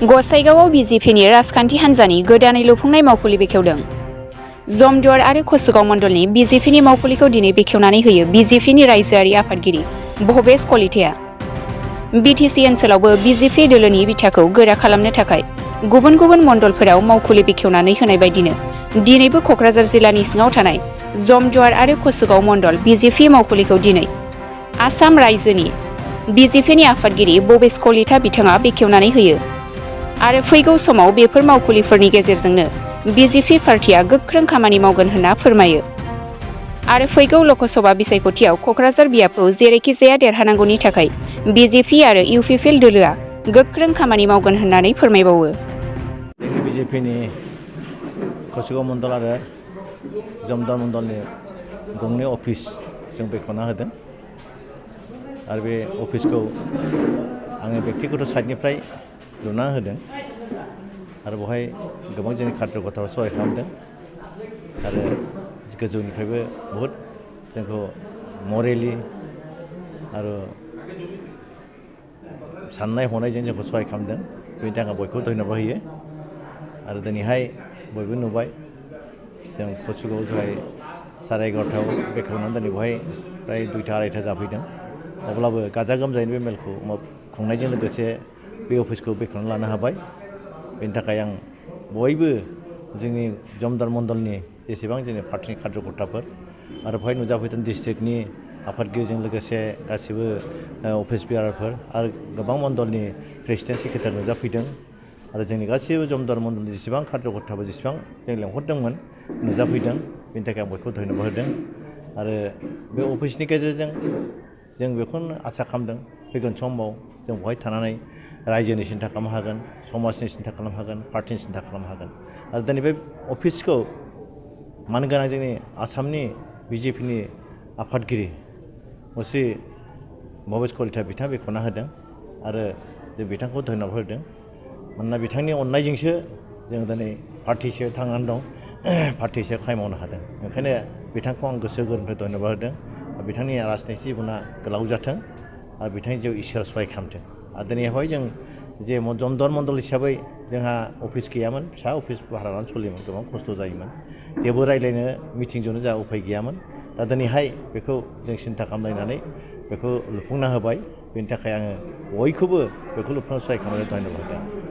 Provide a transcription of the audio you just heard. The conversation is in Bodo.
गसाइगावआव बिजेपिनि राजखान्थि हान्जानि गोदानै लुफुंनाय मावखुलि बेखेवदों। जमदुवार आरो कसुगाव मण्डलनि बिजेपिनि मावखुलिखौ दिनै बेखेवनानै होयो बिजेपिनि रायजोआरि आफादगिरि भबेश कलिताया। बिटिसि ओनसोलावबो बिजेपि दोलोनि बिथाखौ गोरा खालामनो थाखाय गुबुन गुबुन मण्डलफोराव मावखुलि बेखेवनानै होनाय बायदिनो दिनैबो क'क्राझार जिल्लानि सिङाव थानाय जमदुवार आरो कसुगाव मण्डल बिजेपि मावखुलिखौ दिनै आसाम रायजोनि बिजेपिनि आफादगिरि भबेश कलिता बिथाङा बेखेवनानै होयो आरो फैगौ समाव बेफोर मावखुलिफोरनि गेजेरजोंनो बिजेपि पार्टिया गोख्रों खामानि मावगोन होनना फोरमायो आरो फैगौ लकसभा बिसायख'थियाव क'क्राझार बियाबखौ जेरैखिजाया देरहानांगौनि थाखाय बिजेपि आरो इउपिपिएल दोलोआ गोख्रों खामानि मावगोन होननानै फोरमायबावो। बिजेपिनि कसुगाव मण्डल आरो जमदुवार मण्डलनि गंनै अफिस जों बेखेवना होदों आरो बे अफिसखौ आङो बेक्तिगत साइडनिफ्राय लुना होदों आरो बेवहाय गोबां जोंनि खार्यकर्ताफोरा सहाय खालामदों आरो गोजौनिफ्रायबो बहुद जोंखौ मरेलि आरो साननाय हनायजों जोंखौ सहाय खालामदों। बेनि थाखाय बयखौबो धन्यबाद होयो आरो दिनैहाय बयबो नुबाय जों कसुगाव दहाय 11:30 बेखेवनानै दिनै बेवहाय फ्राय 2:00-2:30 जाफैदों। अब्लाबो गाजा गोमजायैनो बे मेलखौ खुंनायजों लोगोसे बे अफिसखौ बेखेवना लानो हाबाय। बेनि थाखाय आं बयबो जोंनि जमदुवार मण्डलनि जेसेबां जोंनि पार्टिनि खार्यकर्ताफोर आरो बेवहाय नुजाफैदों डिस्ट्रिक्टनि आफादगिरिजों लोगोसे गासिबो अफिस बियारफोर आरो गोबां मण्डलनि प्रेसिडेन्ट सेक्रेटारि नुजाफैदों आरो जोंनि गासिबो जमदुवार मण्डलनि जेसेबां खार्यकर्ताफोर जेसेबां जों लेंहरदोंमोन नुजाफैदों। बेनि थाखाय आं बयखौबो धन्यबाद होदों आरो बे अफिसनि गेजेरजों जों बेखौनो आसा खालामदों फैगोन समाव जों बेवहाय थानानै रायजोनि सिन्था खालामनो हागोन, समाजनि सिन्था खालामनो हागोन, पार्टिनि सिन्था खालामनो हागोन आरो दिनै बे अफिसखौ मानगोनां जोंनि आसामनि बिजेपिनि आफादगिरि श्री भबेश कलिता बिथाङा बेखेवना होदों आरो जों बिथांखौ धन्यबाद होदों। मानोना बिथांनि अननायजोंसो जों दिनै पार्टि हिसाबै थांनानै दं, पार्टि हिसाबै खामानि मावनो हादों। ओंखायनो बिथांखौ आं गोसो गोरबोनिफ्राय धन्यबाद होदों। बिथांनि राजनितिक जिबना गोलाव जाथों आरो बिथांनि जिउ इसोरा सहाय खालामथों। आरो दिनैहाय जों जे जमदुवार मण्डल हिसाबै जोंहा अफिस गैयामोन, फिसा अफिस भारा लानानै सोलियोमोन, गोबां खस्थ' जायोमोन, जेबो रायज्लायनो मिटिंजोंनो जोंहा उफाय गैयामोन। दा दिनैहाय बेखौ जों सिन्था खालामलायनानै बेखौ लुफुंना होबाय। बेनि थाखाय आङो बयखौबो बेखौ लुफुंना सहाय खालामनानै धन्यबाद होदों।